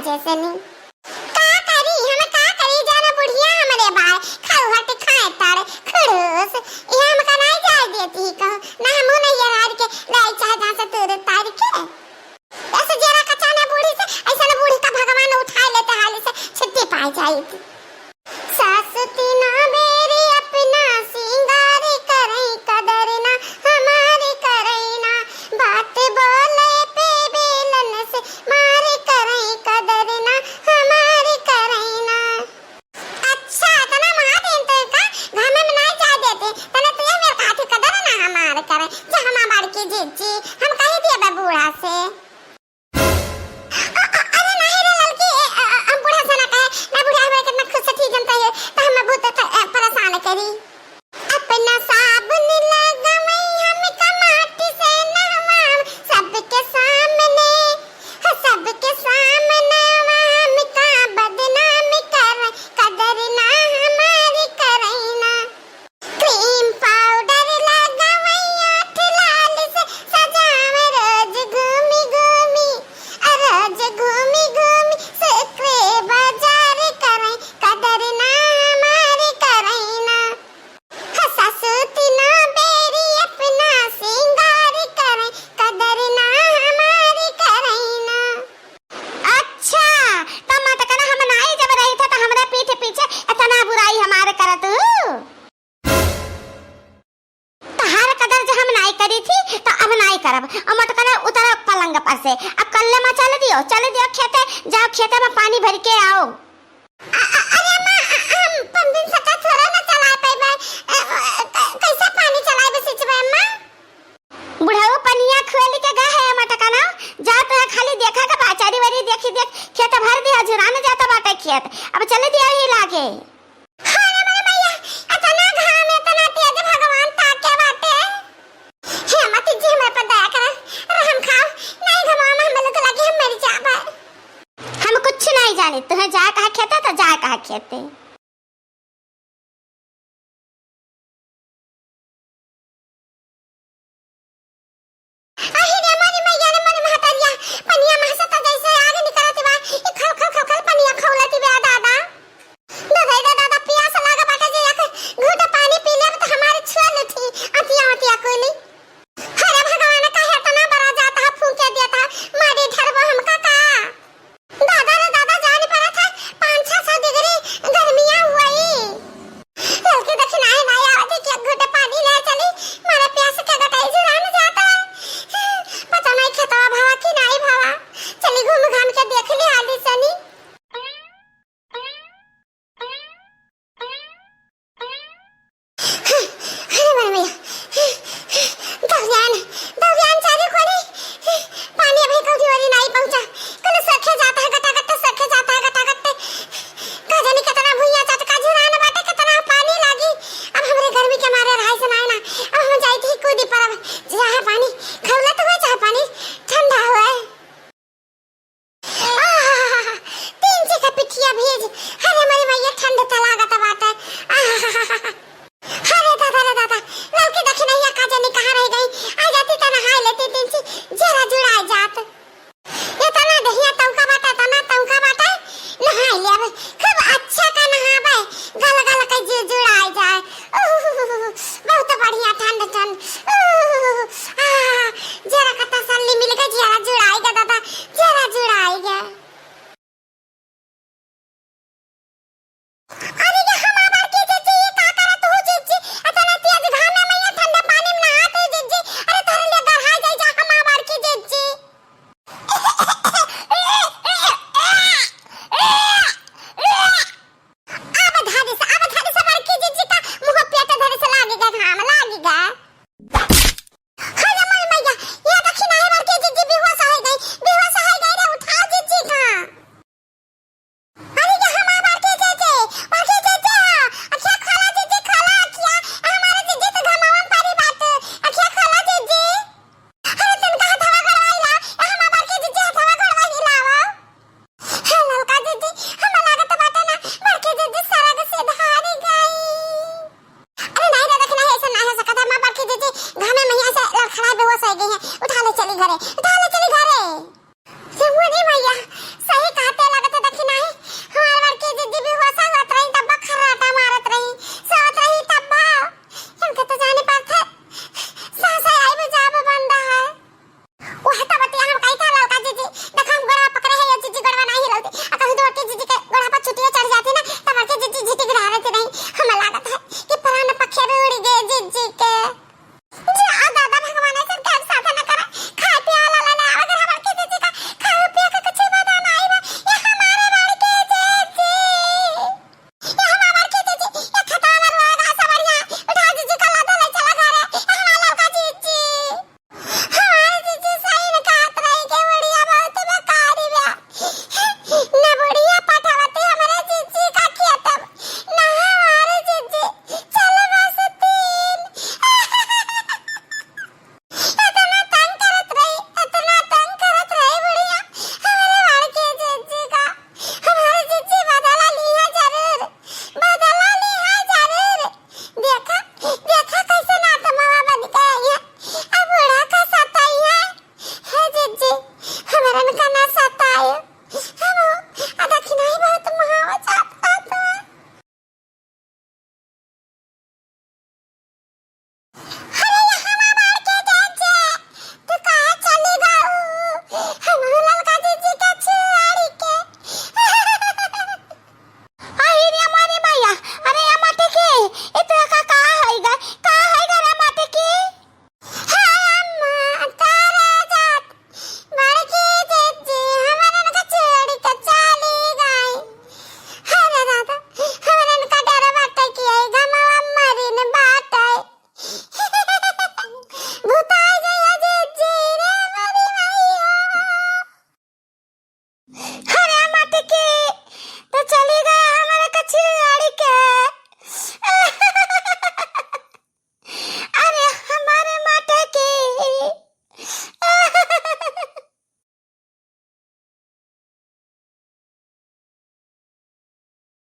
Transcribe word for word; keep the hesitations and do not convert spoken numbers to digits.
जैसे नहीं। का करी, हम का करी, जाना बुढ़िया हमरे बाय, खौहट खाए तारे, खड़ूस, ये हमका नहीं जाए देती ही कहूँ, ना हमहू नहीं यार के लाई चाहे जहाँ से तूर तार के। ऐसे जरा कचाना बूढ़ी से, ऐसा ना बूढ़ी का भगवान उठाए लेते हाली से, छुट्टी पाए जाए थी। सासु तीना बेरी अपना सिंगार करई, कदर ना हमार करई ना, बात बोले पे बेलन से मार करई, कदर ना हमार करई ना। अच्छा, तना महादेव तो का घामे में नहीं जाए देते, तने तू ये मेरे काठी कदर ना हमार करे, जा हमार बड़की जीजी, हम कही दिए बा बूढ़ा से। अ-, अ-, अरे नहीं रे ललकी, ए, अ-, अ-, हम बूढ़ा से ना कहे, ना बूढ़ा हमारे कितना खुश से ठीक जनता है, तो हम बहुत त-, अ, परेशान करी। अपना साबुन लगावई, हमका माटी से नहवाव, सबके सामने, हो सबके सामने हमका बदनाम कर, कदर ना हमारी करई ना। Cream powder लगावई, ओठ लाल से सजावई, रोज घूमी घूमी, आ रोज घूमी घूमी शुक्र बाजार करई, कदर ना हमारी करई ना। हो सासु तीनों बेरी अपना सिंगार करई, कदर ना हमारी करई ना। अच्छा, त मोटकना हम नाई जब रही था त हमरे पीठ पीछे इतना बुराई हमार करत हू? तहार कदर जे हम नाई करी थी, त अब नाई करब। अ मोटकना उतर पलंग पर से। अब कल्ले मा चल दियो, चल दियो खेते, जाओ खेते मा पानी भर के आओ। अ-, अ-, अरे अम्मा, अ-, हम पंपिन सका थोड़ा ना चला पाइबे। अ, अ, क-, कैसे पानी चलाइबे सिंचबे अम्मा? बुढ़ऊ पनिया खोल के गा है अ मोटकना, जा तो खाली देखा के बा, चारी वारी देखी देख, खेत भर दिया, झुरान जाता बाटे खेत। अब चल दिया ये लागे। हाय रे मोरे मैया, इतना घाम, इतना तेज भगवान ताके बाटे। हे मत जी, हमरे पर दया करा, रहम खाओ, नहीं घाम में हम लोग लगे, हम मर जाबे। हम कुछ नहीं जानी, तुम्हें जाए कहा खेते तो जाए कहा खेते।